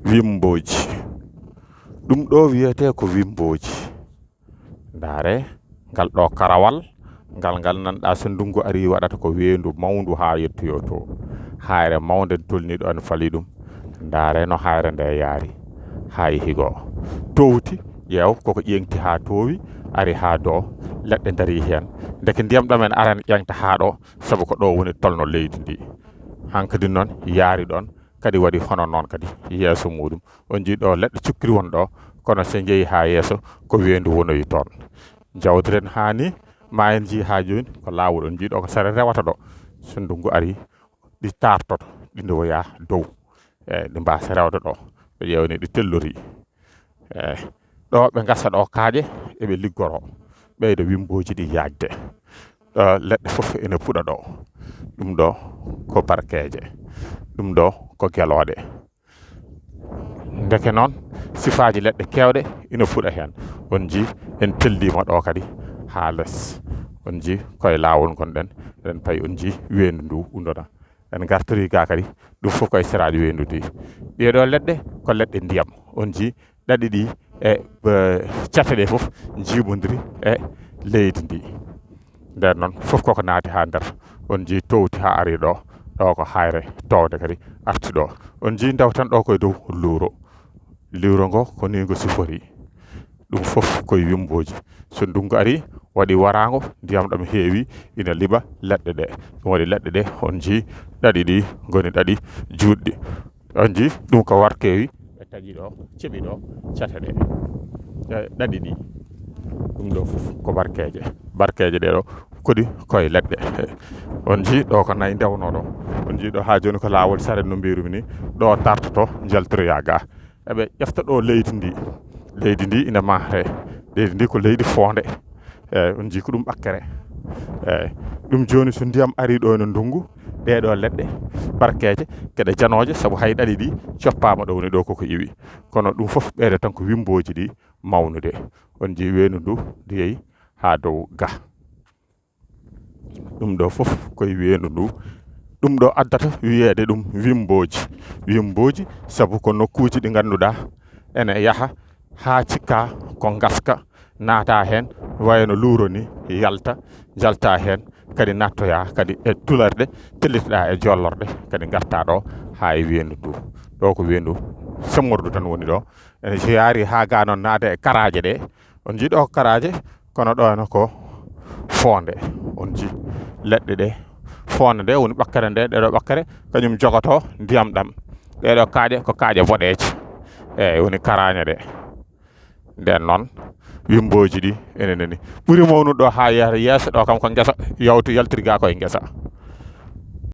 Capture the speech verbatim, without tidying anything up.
Wimmbooji. Ɗum ɗo wiyetee ko wimmbooji. Ndaare ngal ɗo karawal, ngal ngal nanɗa so ndunngu arii waɗata ko weendu mawndu haa yettoyoo to. Haayre mawnde tolnii ɗo ene falii ɗum. Ndaare no haayre nde yaari haa yehi goo. Toowti, ƴeew koko ƴeeŋti haa toowi, ari haa doo, leɗɗe ndarii heen. Ndeke ndiyam ɗam en arani ƴeeŋta haa ɗo, sabu ko ɗo woni tolno leydi ndi. Hankadi noon yaari ɗoon, kadi waɗi hono noon kadi yeeso muuɗum. On njii ɗo leɗɗe cukkiri won ɗo, kono so njehii haa yeeso ko weendu wonoyi toon. Njawdiren haa ni, ma en njii haa jooni ko laawol. On njii ɗo ko sare rewata ɗo. So ndunngu arii, ɗi taartoto, ɗi ndowoya dow. Eeyi, ɗi mbaasa rewde ɗo. Ɓe ƴeewni ɗi tellori. Eeyi, ɗo ɓe ngasa ɗo kaaƴe, eɓe liggoro. Ɓeydo wimmbooji ɗi yaajde. Ɗo leɗɗe fof ene puɗa ɗo. Ɗum ɗo ko barkeeje. Ɗum ɗo ko gelooɗe. Ndeke noon, sifaaji leɗɗe keewɗe ina fuɗa heen. On njii, en telliima ɗo kadi haa les. On njii, koye laawol ngonɗen, eɗen payi, on njii weendu ndu undona. En ngartorii ga kadi, ɗum fof koye seraaji weendu ndi. Ɗee ɗo leɗɗe ko leɗɗe ndiyam. On njii, ɗaɗi ɗi e, eh, cate ɗe fof njiibondiri e leydi ndi. Nden noon, fof koko naati haa nder. On njii toowti haa ari ɗo, ɗo ko haayre toowde kadi arti ɗo. On njii ndewten ɗo koye dow luuro. Luuro ngo ko ni ngo sifori. Ɗum fof koye wimmbooji. So ndunngu arii, waɗi waraango, ndiyam ɗam heewi, ina liɓa leɗɗe ɗe. Ɗum waɗi leɗɗe ɗe, on njii ɗaɗi ɗi ngoni ɗaɗi juutɗi. On njii ɗum ko warkeewi, ɓe taƴi ɗo, ceɓi ɗo, cate ɗe. Ɗe ɗaɗi ɗi. Ɗum ɗo fof ko barkeeje. Barkeeje ɗe ɗo kadi koye leɗɗe. On njii ɗo ko nayi ndewno ɗo. On njii ɗo haa jooni ko laawol saret no mbiyru-mi ni. Ɗo dartoto, njaltoroya ga. Eɓe ƴefta ɗo leydi ndi. Leydi ndi ina mahre. Leydi ndi ko leydi foonde. Eeyi, on njii ko ɗum ɓakkere. Eeyi, ɗum jooni so ndiyam arii ɗo ene ndunngu, ɗee ɗo leɗɗe barkeeje, geɗe janooje, sabu hay ɗaɗi ɗi coppaama ɗo woni ɗo koko iwi. Kono ɗum fof ɓeyda tan ko wimmbooji ɗi mawnude. On njii weendu ndu, ndi yehi haa dow ga. Ɗum ɗo fof koye weendu ndu. Ɗum ɗo addata wiyeede ɗum wimmbooji. Wimmbooji, sabu ko nokkuuji ɗi ngannduɗaa ene yaha haa cikka ko ngaska, naata heen, wayno luuro ni, yalta, jalta heen, kadi nattoya kadi e tulerɗe, tellitoɗa e jollorɗe, kadi ngarta ɗo haa e weendu ndu. Ɗo ko weendu semmordu tan woni ɗo. Ene jeyaari haa ga noon naada e karaaje ɗe. On njii ɗo karaaje, kono ɗo heno ko foonde. On njii leɗɗe ɗe, foonde nde woni ɓakkere nde, ɗe ɗo ɓakkere, kañum jogoto ndiyam ɗam. Ɗe ɗo kaaƴe ko kaaƴe boɗeeje. Eeyi, woni karaañe ɗe. Nden noon, wimmbooji ɗi ene nani. Ɓuri mawnude ɗo haa yahata yeeso ɗo kam ko ngesa, yawti yaltiri ga koye ngesa.